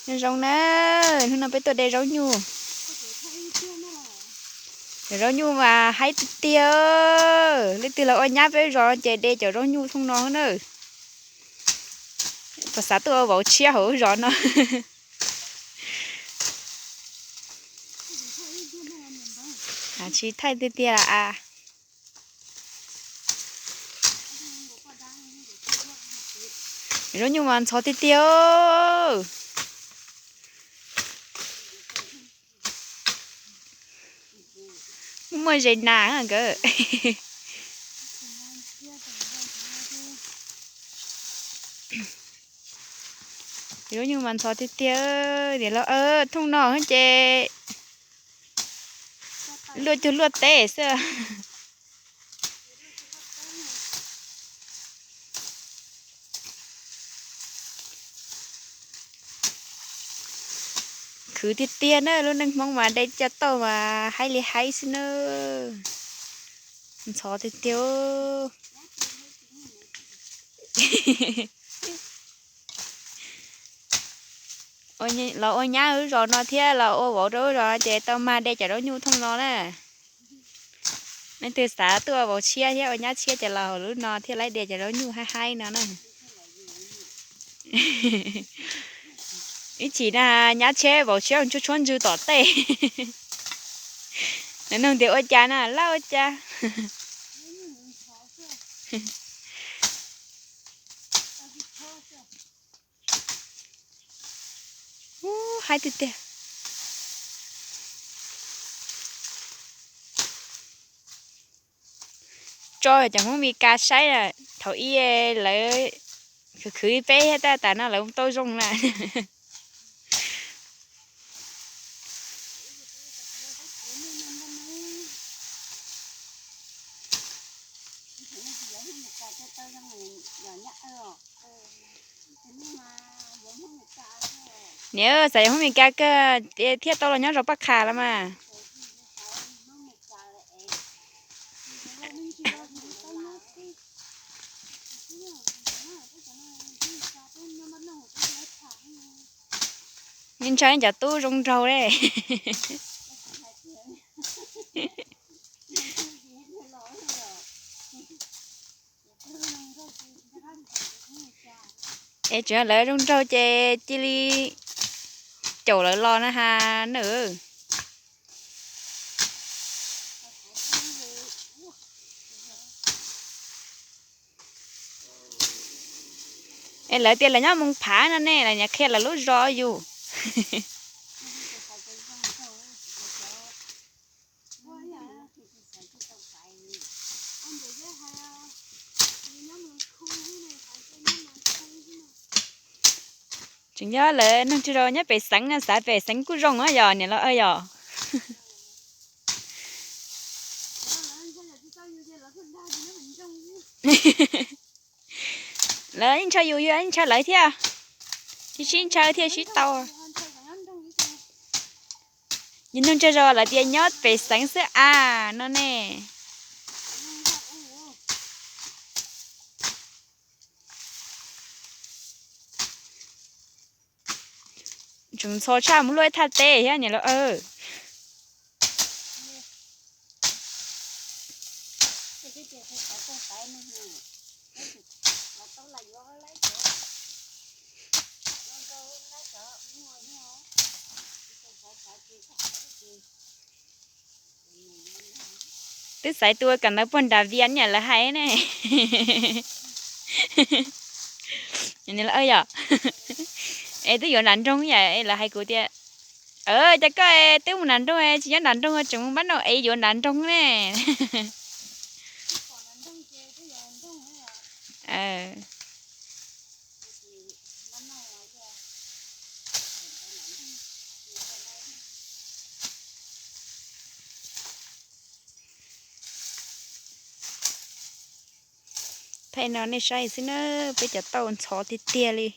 Nyob zoo na, hnub no peb tuaj de zaub nyuj. Cov zaub nyuj mas haib tiag tiag. Leej twg los ua nyab peb zos ces de cov zaub nyuj thooj no na. Puas xav tuaj ua vauv tshiab hauv zos no? Tsis thaij tiag tiag as. Zaub nyuj mas ntxhov tiag tiag. Muaj muaj zes nas nkawd. Zaub nyuj mas ntxhov tiag tiag. Niam laus, thooj no ces luaj cuag luaj teb xwb. Khwv tiag tiag na, lub neej Hmoob mas de cov tauj mas haib li haib xwb na. Ntxhov tiag tiag. Los ua nyab lub zos no thiab los ua vauv rau lub zos no ces tau mag de cov zaub nyuj thooj no na. Leej twg xav tuaj ua vauv tshiab thiab ua nyab tshiab ces los hauv lub no thiaj li de cov zaub nyuj haib haib no na. Ib chim na nyab tshiab vauv tshiab tshuab tshuab ntswg tom tej. Nws nug tias ua cas na, laj ua cas. Ub, haib tiag tiag. Tso cov Hmoob Mes Kas saib na, thaum ub lawv khwv khwv peb thiab tab sis no lawv tau zoo na. Niam, xav yuav Hmoob Mes Kas kawg thiaj tau los nyob zos Paj Qha los mas. Nej ntshaw cov tub zoo nraug ne. Es tseem lawv zoo nraug ces cia li caum lawv los na has na. Es lawv tias lawv nyob Moos Phav no ne, lawv niaj qhia lawv lub zos yus. Tseem yog lawv neeg tsis zoo nyob pem xeev na, xav pem xeev kuj zoo yog niam laus yog. Lawv yeej ntshaw yus, yus yeej ntshaw lawv thiab, sib sib ntshaw thiaj sib tau. Yus neeg tsis zoo lawv tias nyob pem xeev xwb as no ne. Tseem ntxhov tshaj mus luaj ib thaj teb thiab niam laus. Twb xaiv tua kom ntawd puag nram Vias niam lawv hais ne. Yom, es twb yuav nram nroog yom, lawv hais kuv tias, cas koj twb mus nram nroog tsis nyob nram nroog tseem mus pab noj es yuav nram nroog ne. Thaij no nej saib xwb na, peb cov tauj ntxhov tiag tiag li.